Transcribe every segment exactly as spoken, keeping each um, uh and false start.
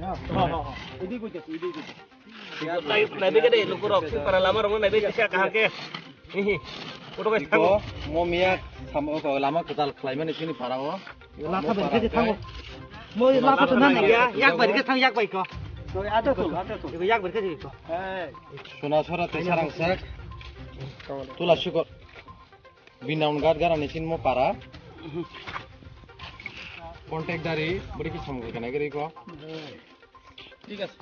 Naibe khe de, lukurok, sing para lama rokno naibe kisa kaham khe. Hihi. Oto khe thango. Mo miya samo ko lama kwtal khlaimani chini para o. Lama bai khe thango. Mo lama to nan ya, yak bai khe thang, yak bai ko. Ado to, ado to. Yak bai khe ko. Suna sora te sarang sak. Tula sukor. Binaun gat garani chinmo para. Contact dari beri ki samung kena geri ko. ঠিক আছে।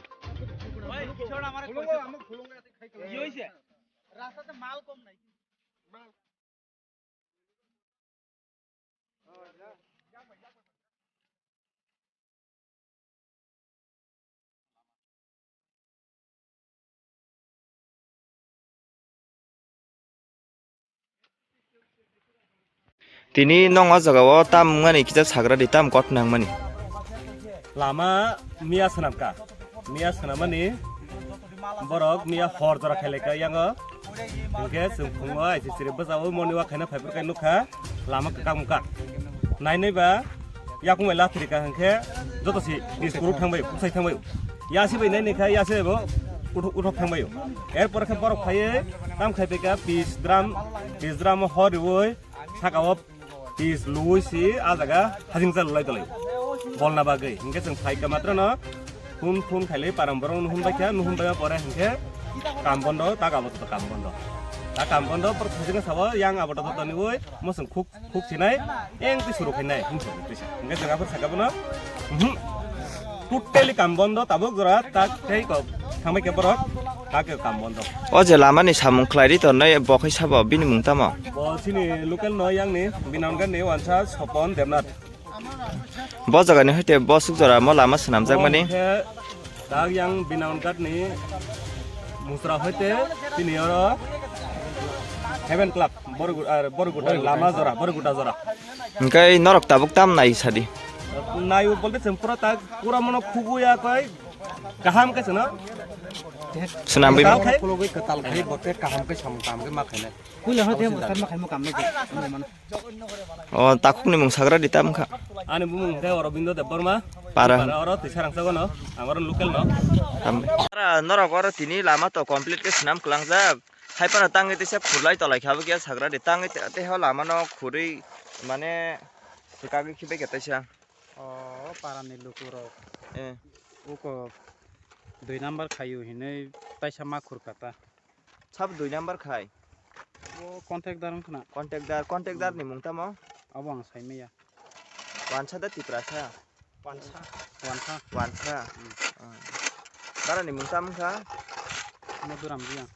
রাস্তাতে মাল কম নাই। Tini nong o jaga o tam wngmani kisa sagra di, tam kot nangmani. Lama miya swnam ka, miya swnamani borok miya hor jora khailai ka yango. Hingke chwng phungo aisi chiri bwsao moni wa khaina phaiphuru kai nukha lama kwkang mukha. Nainai ba yakung bai lathiri ka hingke joto si diskuru thangbai, kusai thangbai. Yasi bai nainai kha yasi bai bo uthok, uthok thangbai. Erpor khe borok phaiye tam khai bai ka pis drum, pis drum hor riwoi saka o pis luwi si a jaga hajing cha lulai tolai. Bolna bagwi. Hingke chwng phai ka matrano phun phun khailai param borok nuhun bai kha, nuhun bai pore hingke kam bondo, ta kabo to kam bondo. Ta kam bondo, por phajinga sabo yang abo to to niwi mosong khuk, khuk sinai, eng ti suru khainai, hum suru tisa. Hingke jaga por saka bono, mhm. Totally kam bondo, tabuk jora, ta tei ko, thamai ke borok, ta ke kam bondo. O je lama ni samung khlai ri tongnai, bo khai sabo, bini mung tamo? Bo chini local no yang ni, binam gan ni wansa Sopon Debnath. Bo jaga ni hoite bo suk jora mo lama swnamjak mani. Bo khe tak yang Binaun Ghat ni musra hoite tini oro Heaven Club, Borugu-, ah, Boruguta lama jora, Boruguta jora. Hingke norok tabuk tam nai sadi? Nai bolte chwng pura tak, pura mono khuguya koi kaham khe chwngno swnamwi kaham khe? Khulugwi kwtal khai bote kaham khe samung tangwi ma khainai. Puila hoi tei bwskanma khaimo kamle je, mano. O, takhukni mung sagra di tam kha. Ani bumung khe Aurobindo Debbarma. Para. Para oro tisa rangsago no, ang oro local no. Tam. Para norok oro tini lama to complete khe swnam kwlangjak. Hai para tangwi tisa khurlai tolai kha bo khe sagra di. Tangwi te, te ho lama no khurwi mane swkagwi khibai khe taisa. O, para ni lukurok. Eh. Uko dui number khayu hinwi taisa ma khurkha ta. Sabo dui number khai. O contact dar wngkha na? Contact dar, contact dar ni mung tamo? Abo ang sai maya. Wansa da Tiprasa? Wansa. Wansa. Wansa. Hmm. Ah. Bara ni mung tamo kha? Madhuram Reang.